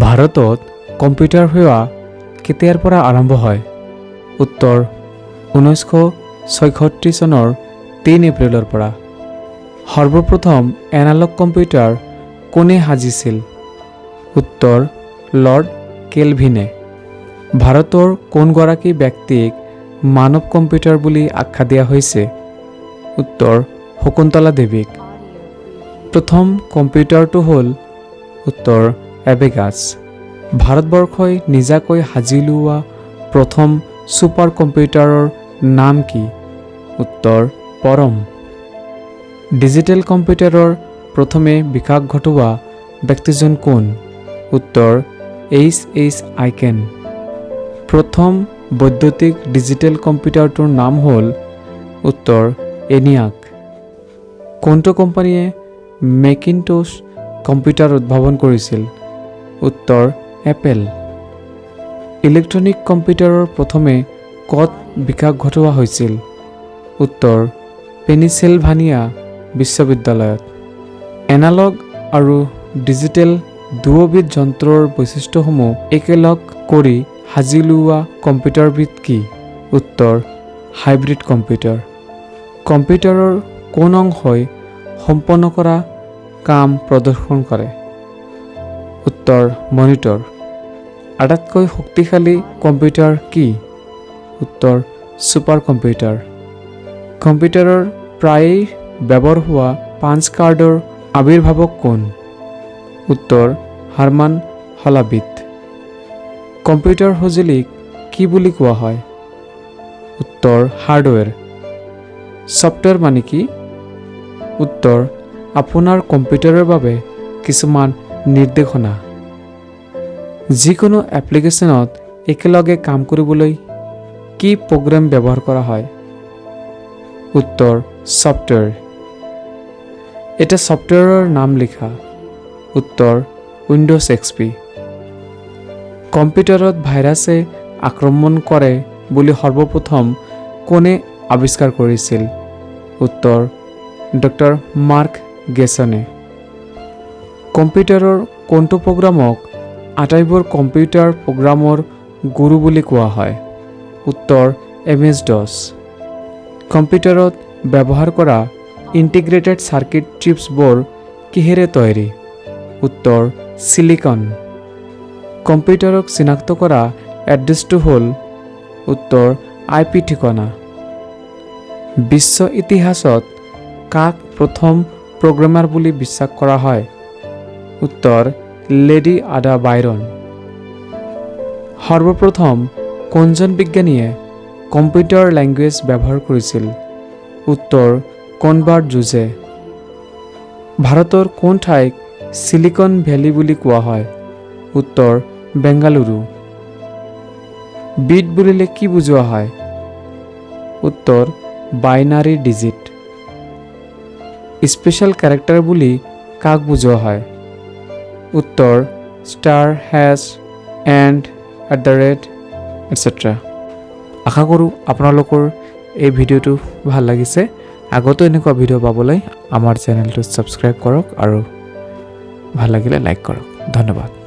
ভাৰতত কম্পিউটাৰ সেৱা কেতিয়াৰ পৰা আৰম্ভ হয়? উত্তৰ, 1966 চনৰ 3 এপ্ৰিলৰ পৰা। সৰ্বপ্ৰথম এনালগ কম্পিউটাৰ কোনে সাজিছিল? উত্তৰ, লৰ্ড কেলভিনে। ভাৰতৰ কোনগৰাকী ব্যক্তিক মানৱ কম্পিউটাৰ বুলি আখ্যা দিয়া হৈছে? উত্তৰ, শকুন্তলা দেৱীক। প্ৰথম কম্পিউটাৰটো হ'ল? উত্তৰ, এবেকাছ। ভাৰতবৰ্ষই নিজাকৈ সাজি উলিওৱা প্ৰথম ছুপাৰ কম্পিউটাৰৰ নাম কি? উত্তৰ, পৰম। ডিজিটেল কম্পিউটাৰৰ প্ৰথমে বিকাশ ঘটোৱা ব্যক্তিজন কোন? উত্তৰ, এইচ এইচ আইকেন। প্ৰথম বৈদ্যুতিক ডিজিটেল কম্পিউটাৰটোৰ নাম হ'ল? উত্তৰ, এনিয়াক। কোনটো কোম্পানীয়ে মেকিনটোছ কম্পিউটাৰ উদ্ভাৱন কৰিছিল? উত্তৰ, এপেল। ইলেক্ট্ৰনিক কম্পিউটাৰৰ প্ৰথমে ক'ত বিকাশ ঘটোৱা হৈছিল? উত্তৰ, পেনিছেলভানিয়া বিশ্ববিদ্যালয়ত। এনালগ আৰু ডিজিটেল দুয়োবিধ যন্ত্ৰৰ বৈশিষ্ট্যসমূহ একেলগ কৰি সাজি উলিওৱা কম্পিউটাৰবিধ কি? উত্তৰ, হাইব্ৰিড কম্পিউটাৰ। কম্পিউটাৰৰ কোন অংশই সম্পন্ন কৰা কাম প্ৰদৰ্শন কৰে? উত্তৰ, মনিটৰ। আটাইতকৈ শক্তিশালী কম্পিউটাৰ কি? উত্তৰ, ছুপাৰ কম্পিউটাৰ। কম্পিউটাৰৰ প্ৰায়েই ব্যৱহাৰ হোৱা পাঞ্চ কাৰ্ডৰ আৱিৰ্ভাৱক কোন? উত্তৰ, হাৰমান হলাবিট। কম্পিউটাৰ সঁজুলিক কি বুলি কোৱা হয়? উত্তৰ, হাৰ্ডৱেৰ। ছফ্টৱেৰ মানে কি? উত্তৰ, আপোনাৰ কম্পিউটাৰৰ বাবে কিছুমান নিৰ্দেশনা। যিকোনো এপ্লিকেশ্যনত একেলগে কাম কৰিবলৈ কি প্ৰগ্ৰেম ব্যৱহাৰ কৰা হয়? উত্তৰ, ছফ্টৱেৰ। এটা ছফ্টৱেৰৰ নাম লিখা। উত্তৰ, উইণ্ড'জ এক্সপি। কম্পিউটাৰত ভাইৰাছে আক্ৰমণ কৰে বুলি সৰ্বপ্ৰথম কোনে আৱিষ্কাৰ কৰিছিল? উত্তৰ, ডক্টৰ মাৰ্ক গেছনে। কম্পিউটাৰৰ কোনটো প্ৰগ্ৰামক আটাইবোৰ কম্পিউটাৰ প্ৰগ্ৰামৰ গুৰু বুলি কোৱা হয়? উত্তৰ, এম এছ ডছ। কম্পিউটাৰত ব্যৱহাৰ কৰা ইণ্টিগ্ৰেটেড চাৰ্কিট চিপছবোৰ কিহেৰে তৈয়াৰী? উত্তৰ, চিলিকন। কম্পিউটাৰক চিনাক্ত কৰা এড্ৰেছটো হ'ল? উত্তৰ, আই পি ঠিকনা। বিশ্ব ইতিহাসত কাক প্ৰথম প্ৰগ্ৰেমাৰ বুলি বিশ্বাস কৰা হয়? উত্তৰ, লেডি আডা বাইৰন। সৰ্বপ্ৰথম কোনজন বিজ্ঞানীয়ে কম্পিউটাৰ লেংগুৱেজ ব্যৱহাৰ কৰিছিল? উত্তৰ, কনবাৰ্ট জুজে। ভাৰতৰ কোন ঠাইক চিলিকন ভেলী বুলি কোৱা হয়? উত্তৰ, বেংগালুৰু। বিট বুলিলে কি বুজোৱা হয়? উত্তৰ, বাইনাৰী ডিজিট। স্পেচিয়েল কেৰেক্টাৰ বুলি কাক বুজোৱা হয়? উত্তৰ, star, hash and at the rate, etcetera. আশা কৰোঁ আপোনালোকৰ এই ভিডিঅ'টো ভাল লাগিছে। আগতো এনেকুৱা ভিডিঅ' পাবলৈ আমাৰ চেনেলটো ছাবস্ক্ৰাইব কৰক আৰু ভাল লাগিলে লাইক কৰক। ধন্যবাদ।